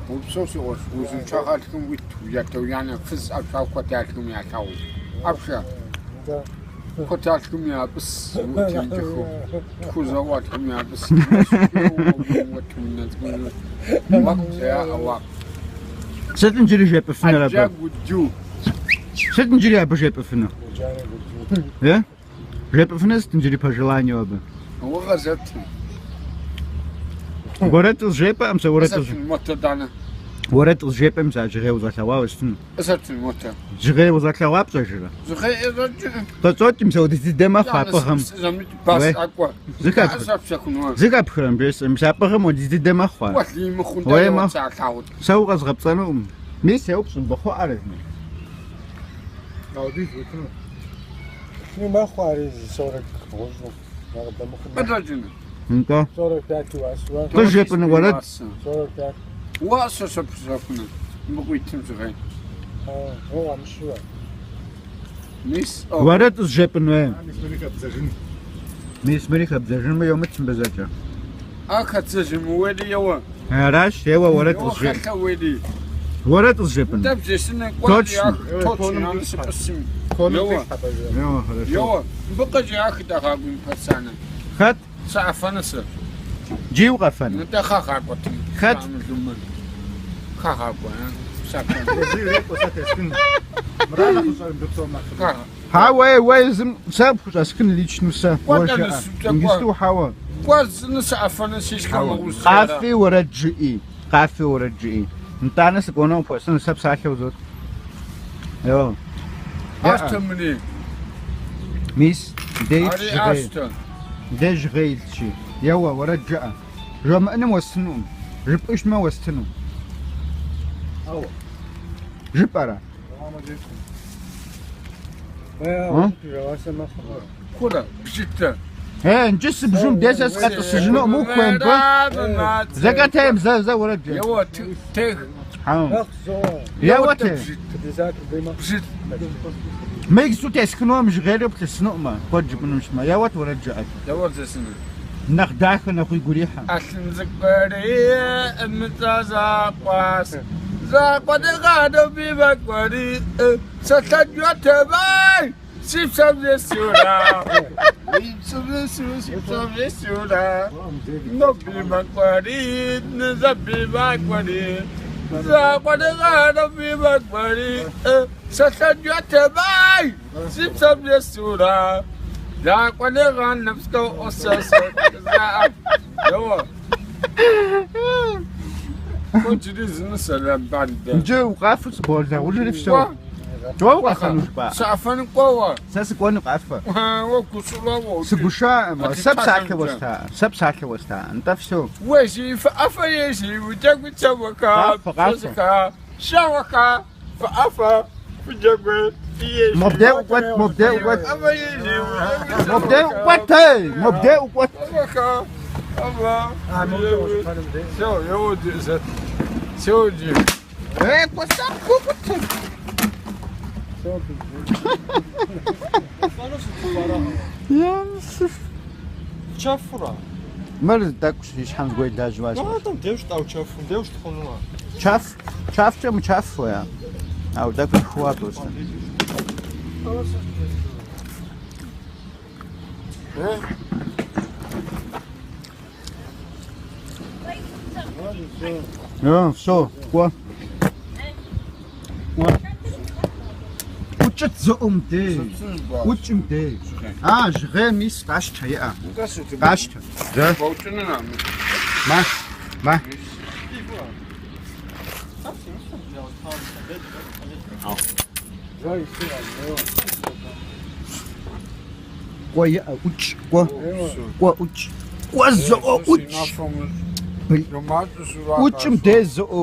Упсэу си къуэш, узыншагъэлъхэм уит, уятэ-уянэ фыз ӏэпщау куэдалъхэм ялъагъу. Ӏэпщэ, куэдалъхэм япӏыс, утемыкӏыхыу, тхузэӏуалъхэм япӏыс. Сыт иджыри жепӏыфынур абы? Сыт иджыри абы жепӏыфыну? Э? Жепӏыфыну сыт иджыри пожелание абы? Уэрэд къызжепӏэкъым сэ уэрэд къыз... Уэрэд къызжепӏэм сэ жьгъей узгъэлъэгъуа уэстыну. Жьгъей узгъэлъэгъуа пщӏэжрэ? Къыщӏокӏым сэ апхуэдиз дыдэ мэхъу а пӏыгъым. Зыхэпхрэ бжесӏэм, мис а пӏыгъым апхуэдиз дыдэ мэхъу ар. Уей мэхъу. Сэ укъэзгъэпцӏэнукъым. Мис еупщӏ мыбы хъуӏэрэ жи. Мэхъу ари зы сорок бгъущӏу. Къыщӏэкӏыну. Нтӏэ. 45 уасуа. Къызжепӏыну уэрэд. 45. Уасэ сэ пщэхуну, мыбы къуитым жьгъей. Уэ уамыщуэ. Мис, Уэрэд къызжепӏыну е. Мис мыри хэбдзэжын. Мис мыри хэбдзэжынмэ йомыт мыбы зэкӏэ. А хэдзэжын уэри еуэ. Аращ, еуэ уэрэд Еуэ къызжепӏ. хэлъэ уэри. Уэрэд къызжепӏыну. Дэ бжесынэ кӏуэ Точно. Точно, сыпӏысым. Еуэ. Еуэ, хорошо. Еуэ, мыбы къыжиӏах дэгъагуи пацаны. Хэт? Сыӏэфэну сэ. Джи укъэфэну? Нтӏэ хагъакӏуэтым. Хэт? Хагъакӏуэ, а? Сафэну. Езыр ирекӏуэ, сэ тесхын. Мыра нэхъыщӏэр мыбы псом нэхъыбэ. Хагъа. Хьэуэ, уэ езым сэ пхущӏэсхын лично сэ. Кӏуэ, Уэ тӏэ, жыӏэ. нысукӏэ, кӏуэ. Иджысту хьэуэ. Кӏуэ, нысыӏэфэну си щхьэм Хьэуэ. мыгъусэ. Къафи уэрэд жыӏи. Къафи уэрэд жыӏи. Нтӏанэ сыкӏуэну къыпхуэсын, сэ псалъэ узот. Еуэ. Ащтэ мыри. Мис, дей Ари жьгъей. ащтэ. Дей жьгъей илъщи. Еуэ, уэрэд жыӏэ. Жомыӏэным уэстынукъым. Жыпӏэщтмэ уэстыну. Ауэ. Жыпӏэрэ? Уасэ мэхъу. Курэ, бжытэ. Э, иджы сыбжым де сэ сыкъэтӏысыжынукъым, ухуейм бы. Зэкӏэ зэ, зэ уэрэд жыӏэ. Еуэ, тех. Хьэуэ. Мэхъу зоуэ. Еуэ те. 50 рублей мэхъу. Бжыт. Мы иджысту тесхынуӏым, жьгъейри плъысынукъым, куэд жыпӏэну щытмэ. Еуэт уэрэд жыӏэт. Еуэ зесыну. Нэхъ дахэ, нэхъ уигу ирихьэ. Ӏэлъын цӏыкӏури мыцӏэ закъуэс. Закъуэныгъэ ноби мэкӏуэри. Псалъэнкӏэ тебай, си псэм зесура. Уи псэм зесу, си псэм зесура. Ноби мэкӏуэри, нызэби мэкӏуэри. Закъуэныгъэ ноби мэкӏуэри. Псалъэнкӏэ тебай, си псэм зесура. Закъуэныгъэ нэпскӏэ сэ сэ. Еуэ. Куэджри зы нысэ бандэ. Иджы укъафэу сыболъагъужри всё. Уэ укъэфэну жыпӏа? Сыӏэфэну кӏуэуэ. Сэ сыкӏуэну къафэ. Уэ гущӏыуэ. Сыгушаӏым, сэ псалъэ уэста. Сэ псалъэ уэста. Нтӏэ всё. Уэ си фыӏэфэ ези, уджэгу цэуэха, Къафэ, къафэ. щэзыха, щэуэха, фыӏэфэ, фыджэгу, ези. Мобдей укӏуэт, мобдей укӏуэт. Фыӏэфэ ези, уджэгу Мобдей укӏуэт, эй! Мобдей укӏуэт. цэуэха, ӏэфэ, Всё, еуэ зэт. Всё, иджы. Эй, кӏуэсап, кӏуэт. Чэфура? Мыр тӏэкӏущ и щхьэм зыгуэр лажьэу Ну, там деж тӏау чэфу, деж тхъунуа. Чаф, чафкӏэ мычафу я. Ауэ тӏэкӏу тхуа просто. Всё, кӏуэ. Кӏуэ. ӏукӏыт зыӏум дей. ӏукӏым дей. А, жьгъей мис къащтэ иӏэ. Къащтэ. Зэ. Мэ, мэ. Кӏуэ иӏэ, ӏукӏ, кӏуэ. Кӏуэ, ӏукӏ. Кӏуэ зыӏо, ӏукӏ. ӏукӏым дей зыӏо.